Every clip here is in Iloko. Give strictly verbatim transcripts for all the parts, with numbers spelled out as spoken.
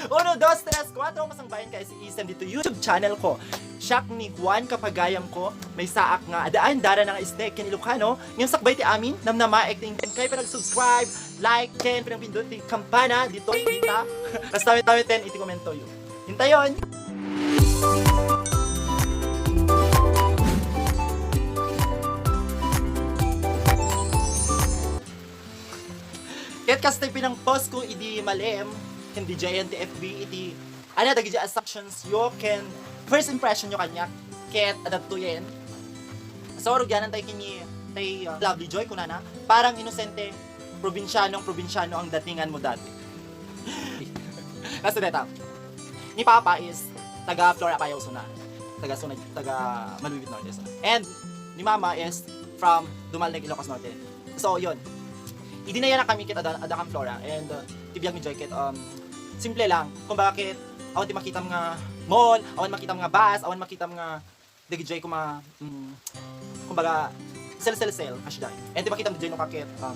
Uno, dos, tres, kuatro, masangbayan ka isem dito YouTube channel ko. Siak ni Juan Kapagayam ko, maysaak nga adaan dara na nga istek ken Ilocano, ngem sakbay ti amin, namnamaek ti inkay panag-subscribe, like, ken panagpindot ti kampana ditoy dita. Basta met-met ten iti komento yo. Intayon! Ket kasta ti pinang-post ko idi malem, ken diay ti F B iti, ano, dagiti assumptions yo, ken first impression yo kaniak, ket adda daytoyen. So, rugianan tayo kini, tay, uh, Lovely Joy, kunana, "Parang inosente, probinsianong probinsiano ang datingan mo dati." Kasta deta, ni Papa is taga Flora, Apayao, Suna. Taga Suna, taga Maluibit Norte, Suna. And ni Mama is from Dumalneg, Ilocos Norte. So, yun. Idi nayanak kami ket adda, adda kan Flora, and, uh, ti biag ni Joy ket, um, simple lang. Kumbaga ket, awan ti makitam nga mall, awan makitam nga bus, awan makitam nga dagiti koma, mm, kumbaga, sel-sel-sel, kasdiay. And ti makitam diay no kaket, um,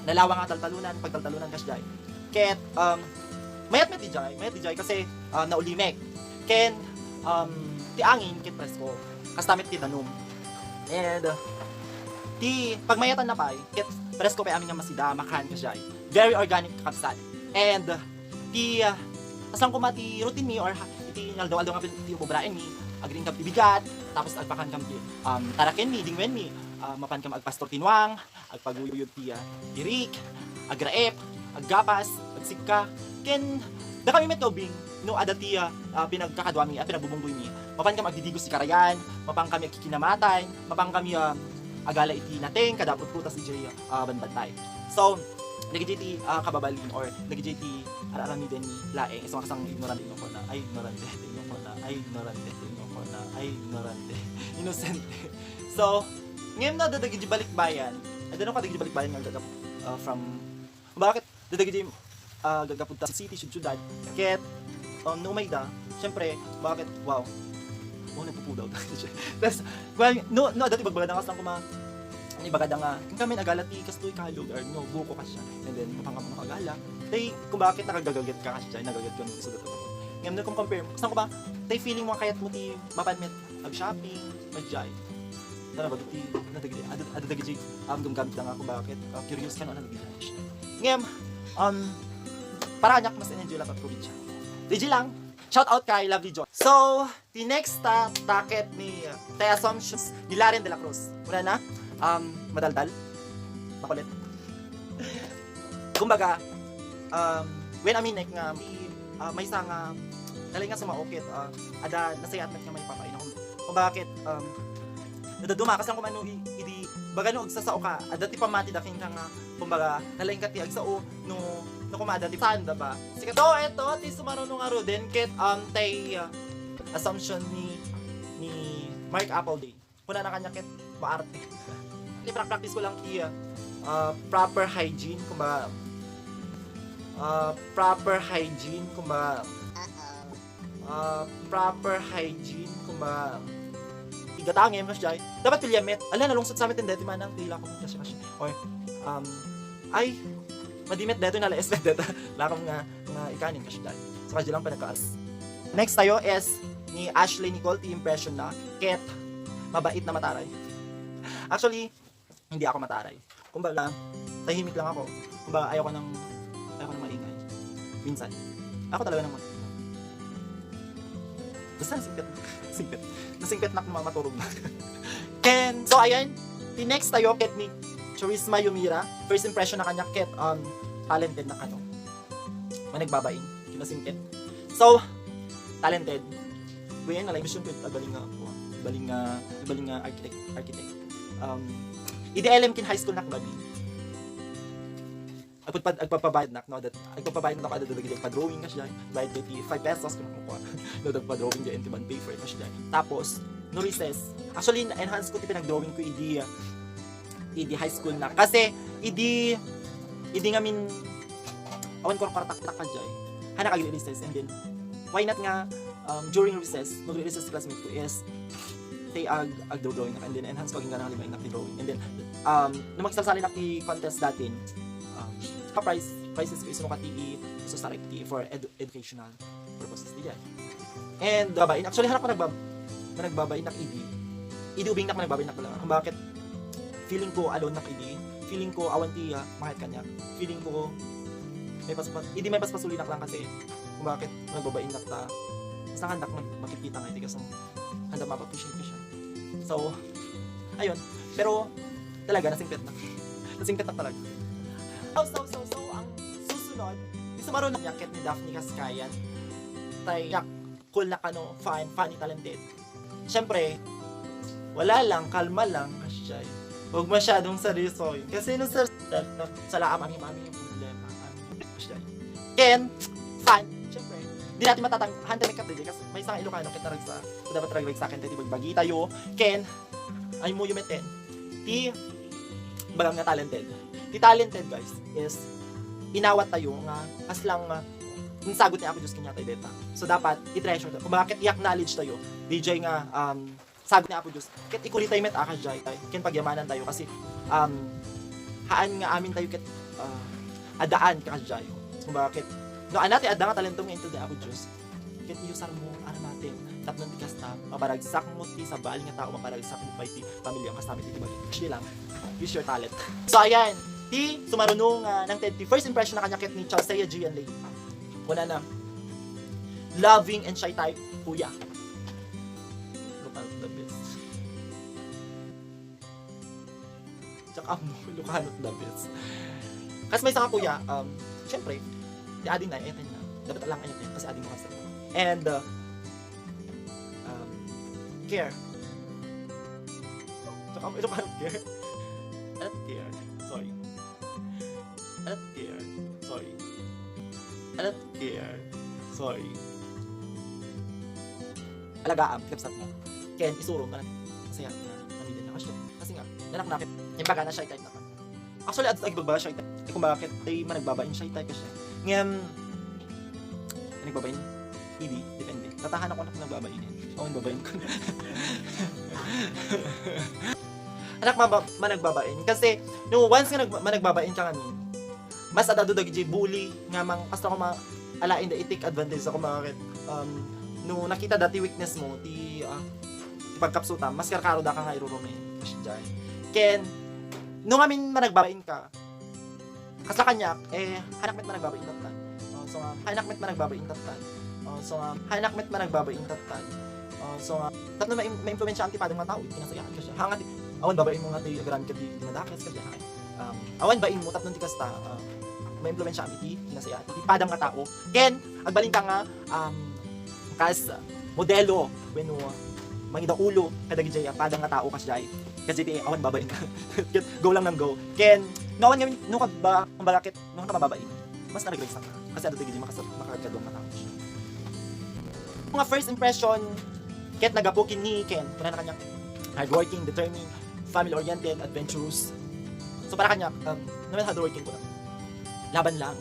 nalawa nga taltalunan, pagtaltalunan, kasdiay. Ket, um, mayat met diay, mayat diay kasi, um, naulimek. Ken, um, ti angin, ket presko. Kasta met ti danum. And, uh, ti pagmayatan na pay, ket presko pay amin nga masida, makan, kasdiay. Very organic, kakabsat. And, uh, ti, ah, kasla koma ti routine mi or ha-, iti ngaldaw-aldaw nga pin-, ti ububraen mi, agriing kam ti bigat, tapos agpakan kam ti, um, taraken mi, dingwen mi, ah, mapan kam agpastor ti nuang, agpaguyod ti, ah, tirik, agraep, aggapas, agsikka, ken dakami met nga ubing, no adda ti, ah, ah, pinagkakadua mi, ah, pinagbubunggoy mi, mapan kam agdidigos ti karayan, mapan kami agkikinamatan, mapan kami, ah, agala iti nateng, kada prutas idiay, ah, banbantay. So, dagiti ti, ah, kababalin or dagiti ti ar-aramiden mi laeng, isu nga kasla ignorante, inyo kuna, ay, ignorante, inyo kuna, ay, ignorante, inyo kuna, ay, ignorante, inosente. So, ngem no adda dagiti balikbayan, adda no kadagiti balikbayan nga aggapu-, ah, from, bakit, adda dagiti, ah, aggapu ta city, siud-, siudad, ket, um, no umayda, syempre, bakit, wow, oh, nagpupudaw ta. Tas, well, no, no, adda ti ibagbagada nga, kasla koma, ibagada nga, "Inka men agala ti kastoy, kalog, or no, buko," kasdiay. And then, mapan ka agala. Tay, kumbaga, ket nakagaget ka kasdiay, nagaget ka no isu dayta. Ngem no, kung compare, kasla koma, tay feeling mo, kayat mo ti mapan met ag-shopping, kasdiay. Tara, bago ti, na dagiti, adda, adda dagiti, um, gumgamit da nga, kumbaga, ket, uh, curious ka no, ano dagiti. Ngem, um, para kaniak, mas enjoy lang ang probinsya. Diay lang, shout out kay Lovely Joy. So, ti next ta, ta ket ni, uh, tay assumptions ni Laren de la Cruz. Una na, um, madaldal. Makulit. Kumbaga, um, when aminek nga, may, uh, maysa nga, nalaing nga sumao ket, uh, adda nasayaat met nga maipapaino. Kumbaga ket, um, nadaduma, kasla koma no i-, idi, baga no agsasao ka, adda ti pammatida kenka nga, kumbaga, nalaing ka ti agsao, no, no koma adda ti saan da ba? Sika to, eto, ti sumaruno ngaruden ket, um, tay, uh, assumption ni, ni Mark Appleby. Kunana kaniak ket maarte. Iprak-practice ko lang ti, uh, proper hygiene, kumbaga, uh, proper hygiene, kumbaga, ah, proper hygiene, kumbaga, igatangem, kasdiay. Dapat piliem met. Ala, nalungsot sa met, hindi, ti manang, ti lakom, kasdiay, kasdiay. Or, um, ay, madi met daytoy, nalaes met dayta. Lakom nga, nga ikanin, kasdiay. So, kasdiay lang panagkaas. Next tayo is ni Ashley Nicole, ti impression na, ket, mabait na mataray. Actually, hindi ako mataray. Kumbaga, tahimik lang ako. Kumbaga, ayoko ng, ayoko ng maingay. Minsan. Ako talaga ng mag-, basta nasingpet. Singpet. Nasingpet na kung maturog na. Ken, so ayan, the next tayo, ket ni Charisma Yumira. First impression na kaniak ket, um, talented na kano. Managbabain, kinasingpet. So, talented. Kuya, nalay gusto ko agbaling nga, kuwan, agbaling nga, agbaling nga architect, architect. Um, idi L M kin high school nak, babi. Agpagpad-, agpagpabayad nak, no, that, agpagpabayad nak, ada dagiti pa-drawing, kasdiay. Bayad ti five pesos, kung kuwan. No, nagpa-drawing diay, and ti bond paper, kasdiay. Tapos, no recess. Actually, na-enhance ko ti pinag-drawing ko, idi, ah, idi high school na. Kasi, idi, idi ngamin, awan ko karataktak ka diay. Hana kag recess, and then, why not nga, um, during recess, magre-recess classmate ko is, tay ag, ag-drawing na, and then enhance ko aging gana nga limain na ti drawing. And then, um, nung magsalsali na ti contest datin, um, ka-prize, sacrifices ko, isuno kadi i-, isusarek ti for edu-, educational purposes diay. And babain, actually, hanak managbab-, managbabain nak idi. Idi ubing nak managbabain nak talaga. Kung bakit feeling ko alone nak idi, feeling ko awan ti, ah, mangayat kaniak. Feeling ko may paspas-, idi may paspasuli nak lang kasi kung bakit managbabain nak ta. Basta handak mag-, makikita nga iti kasang handak ma-appreciate ko siya. So, ayun. Pero, talaga, nasingpet na. Nasingpet na talaga. So, so, so, so, ang susunod, gusto maroon na ket ni Daphne Cascayan. Tay, yak, cool na kano, fun, funny, talented. Siyempre, wala lang, kalma lang, kasjay. Huwag masyadong seryosohin. Kasi nung ser-, sala, mami, mami yung problema. Mami yung kasjay. Ken, fun, siyempre, di natin matatang-, handle ka, kasi may isang Ilocano, kita ragsa, dapat ragsa akin, tayo, bagbagi tayo. Ken, ay mo yumeten. Ti, bagang nga talented. Ti talented, guys, is inawat tayo nga as lang nga insagot ni Apo Diyos kanya tayo deta. So, dapat i-treasure tayo. Kumbaga, ket i-acknowledge tayo. D J nga, um, sagot ni Apo Diyos. Ket ikuli tayo met, ah, kasjay. Ken pagyamanan tayo kasi, um, haan nga amin tayo ket, ah, adaan, kasjay. Kumbaga, ket, no, ana ti adda nga talento nga inted ni Apo Diyos. Ket iyusarmo, aramaten. Tapno ti kasta, maparagsakmo ti sabali nga tao, maparagsakmo pay ti pamilya, kas namin ti bagi. Actually lang, use your talent. So, ayan. Ti, sumaruno nga nangted ti first impression na kanya ket ni Chelsea Gian Lady. Kunana, loving and shy type, kuya. Look out the best. Tsaka mo, Ilocano the best. Kas may sanga kuya, um, syempre, ti ading na, eten na. Dapat lang eten, kasi ading mo kasi. And, uh, um, care. Tsaka mo, Ilocano care. At care. Sorry. At care. Sorry. At care. Sorry. Alagaam, kabsat mo. Ken, isuro nga, masaya nga, pamilya na kasya. Kasi nga, nanak na, yung baga na shy type naman. Actually, at ag ba shy type? Kung bakit, ay managbabain shy type siya. Ngayon, managbabain, hindi, depende. Tatahan ako na nagbabain eh. Ako yung babain ko. Anak, maba-, managbabain. Kasi, no, once nga nag-, managbabain ka ngamin, mas adado dagiti bully nga mang-, basta ko ma-, alain da, i-take advantage ako, mga kit-, um, no nakita dati weakness mo, ti, ah, ti pagkapsutam, mas karkaro da ka nga irurumi. Kasdiay. Ken, no ngamin managbabain ka, kasla kaniak, eh, hanak met managbabain tattan. Oh, so nga, hanak met managbabain tattan. Oh, so nga, hanak met managbabain tattan. Oh, so nga, tapno ma-, ma-impluwensya ang ti padang nga tao, iti kinasayaan kasdiay. Ha nga ti, awan babain mo nga ti agraman ka ti dinadakes kasdiay. Um, awan bain mo tapno ti kasta, ah, ma-impluwensya ang iti kinasayaan. Ti padang nga tao. Ken, agbalin ka nga, um, kas modelo, wenno mangidaulo kadagiti padang nga tao kasdiay. Kasi ti awan babain ka. Ket go lang ng go. Ken, no awan ngamin, no ka ba, kumbaga ket, no ka mababain, mas nagregression ka. Kasi adu dagiti makas-, makakaduang matao. Mga first impression, ket nagapu ken ni Ken, kunana kaniak, hardworking, determined, family-oriented, adventurous. So, para kaniak, um, naman hardworking ko lang. Laban lang.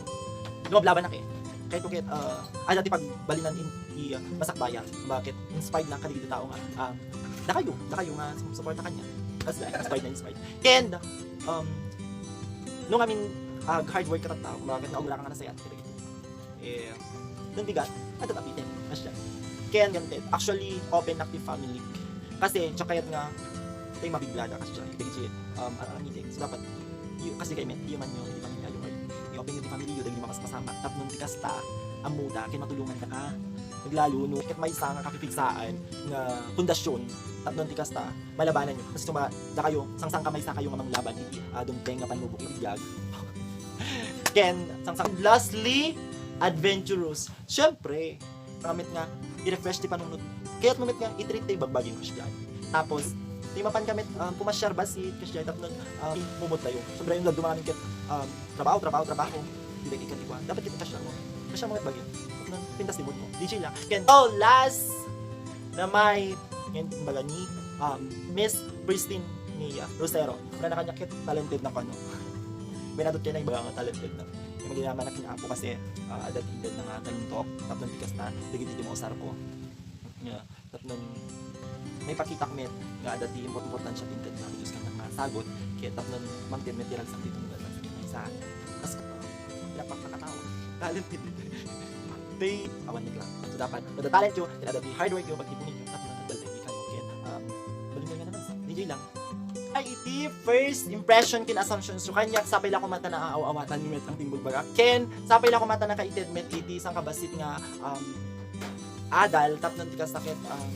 Lumablaban na kay. Kahit ko ket, uh, adda ti pagbalinan in, i, uh, masakbayan. Bakit? Inspired lang kadagiti tao nga, um, dakayo, dakayo nga sum-, suporta kaniak. As, inspired na inspired. Ken, um, no ngamin, ah, hard work ka tattao, bakit nga umura ka nga nasayat kadagiti. Eh, nung bigat, adda tapiten. Kasdiay. Ken, ganted. Actually, open na ti family. Kasi, tsaka yun nga, tayo mabiglada, kasdiay. Dagiti, um, aramidek. So, dapat, y-, kasi kayo, met, human nyo, hindi pamilya, yung, i-open nyo ti family, yung, dagiti mapaspasamak. Tapno ti kasta, ammuda, ken matulungan ka ka. Naglalo, no, ket maysa nga kapipigsaan, nga pundasyon, tapno ti kasta, malabanan nyo. Kasi suma-, dakayo, sangsangkamaysa kayo nga manglaban iti, ah, dumteng nga panubok iti biag. Ken, sangsang-, lastly, adventurous. Siyempre, gamit nga, i-refresh ti panunot. Kaya't mamit nga, i-treat tayo bagbagi nga kasdiay. Tapos, ti mapan kami, um, pumasyar basit, kasdiay, tapno, um, mumot tayo. Siyempre, yung dumami ket, um, trabaho, trabaho, trabaho. Di ba, ikaw, di ba? Dapat kita kasya mo. Kasya mo, bagi. Tapno, pintas di mo. D J lang. Ken, oh, last na may, ngayon, kumbaga ni, um, Miss Pristine ni, uh, Rosero. Wala na kanya kit talented na kano. May nadot kayo na iba nga talented na. Yung magiging naman na kinapo kasi, uh, adad-idad na nga taluntok. Tapno, di kasta, dagiti di mausar ko. Yeah. Tapno, may pakita met nga adda ti import-, importansya ti inted nga Diyos kanya nga sagot, ket tapno mangted met ti ragsak ti tunggal, ragsak ti maysa. Kas-, Pagkakatao. Talented. They, awan met lang. So, dapat, no adda talentyo, ken adda ti hard workyo, pagtipunenyo, tapno nagdaldal, ikaw, ken, um, malunggay nga naman, enjoy lang. Ay, iti first impression ken assumptionsyo kaniak, sapay la koma ta naaaw-awatan met lang ti imbagbaga. Ken, sapay la koma ta nakaited met iti sangkabassit nga, um, adal, tapno ti kasta ket, um,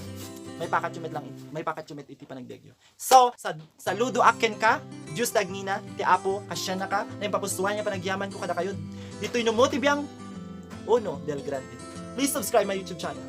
maipakatyo met lang, maipakatyo met iti panagbiagyo. So, sa-, saludo aken ka, Dios ti agnina, ti Apo, kasiannaka, naimpapusuan nga panagyamanko kadakayo. Ditoy no mo ti biang, uno, Del Grande. Please subscribe my YouTube channel.